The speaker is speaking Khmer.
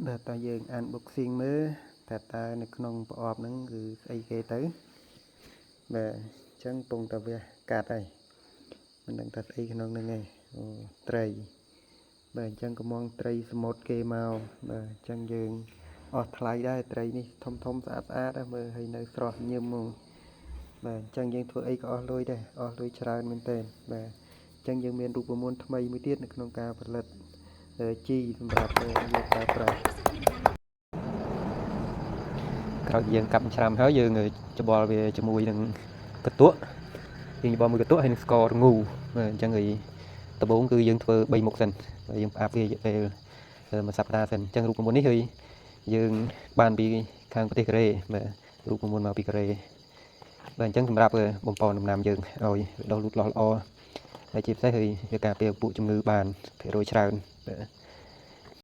បាទតើយើង unboxing មើលតើតើនៅក្នុងប្រអប់ហ្នឹងគឺស្អីគេទៅបាទអញ្ចឹងពងតាវះកាត់ហើយមិនដឹងថាស្អីក្នុងហ្នឹងឯងអូត្រីបាទអញ្ចឹងកំងត្រីសមុទ្រគេមកបាទអញ្ចឹងយើងអស់ថ្លៃដែរត្រីនេះធំធំស្អាតស្អាតដែរមើលហើយនៅស្រស់ញឹមហ្មងបាទអញ្ចឹងយើងធ្វើអីក៏អស់លុយដែរអស់លុយច្រើនមែនទែនបាទអញ្ចឹងយើងមានរូបមន្តថ្មីមួយទៀតនៅក្នុងការផលិតជីសម្រាប់យកប្រើប្រាស់ ក្រោយពីយើងកាប់ច្រាំហើយយើងច្បល់វាជាមួយនឹងកន្ទក់យើងច្បល់មួយកន្ទក់ហើយនឹងស្កររងូបាទអញ្ចឹងហើយដំបូងគឺយើងធ្វើ3មុខសិនហើយយើងផ្អាប់វារយៈពេលមួយសប្តាហ៍សិនអញ្ចឹងរូបមន្តនេះហើយយើងបានពីខាងប្រទេសកូរ៉េបាទរូបមន្តមកពីកូរ៉េបាទអញ្ចឹងសម្រាប់បំពន់ដំណាំយើងឲ្យដុះលូតលាស់ល្អហើយជាពិសេសហើយវាការពារពួកជំងឺបានភាគរយច្រើនបាទ។